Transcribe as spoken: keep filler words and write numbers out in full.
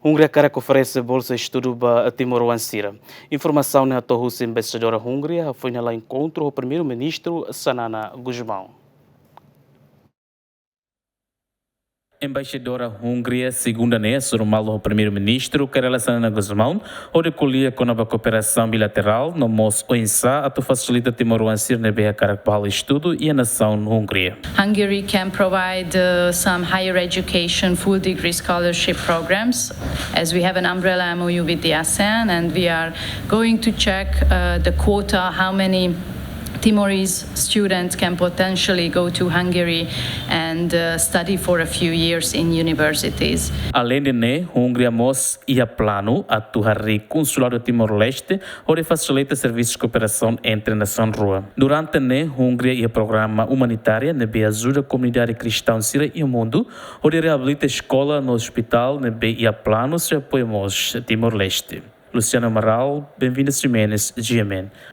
Hungria hakarak oferese bolsa estudu ba timoroan sira. Informasaun ne'e hato'o husi embaixadora Hungria, hafoin halo enkontru ho Primeiru-Ministru Xanana Gusmão. Embaixadora Hungria, segunda ne'e, hasoru malu ho Primeiru-Ministru Kay Rala Xanana Gusmão, hodi ko'alia kona-ba kooperasaun bilaterál, no mós oinsá atu fasilita timoroan sira ne'ebé hakarak bá halo estudu iha nasaun Hungria. Hungary can provide, uh, some higher education full degree scholarship programs, as we have an umbrella M O U with the ASEAN, and we are going to check, uh, the quota, how many Timorese students can potentially go to Hungary and, uh, study for a few years in universities. Aleinde ne'e, Hungria mós iha planu atu harii konsuladu Timor-Leste hodi fasilita servisu kooperasaun entre nasaun rua. Durante ne'e, Hungria iha programa umanitária ne'ebé ajuda komunidade kristaun sira iha mundu hodi reabilita eskola no ospitál ne'ebé iha planu, sei apoia mós Timor-Leste. Luciano Amaral, Benvinda Ximenes, G M N.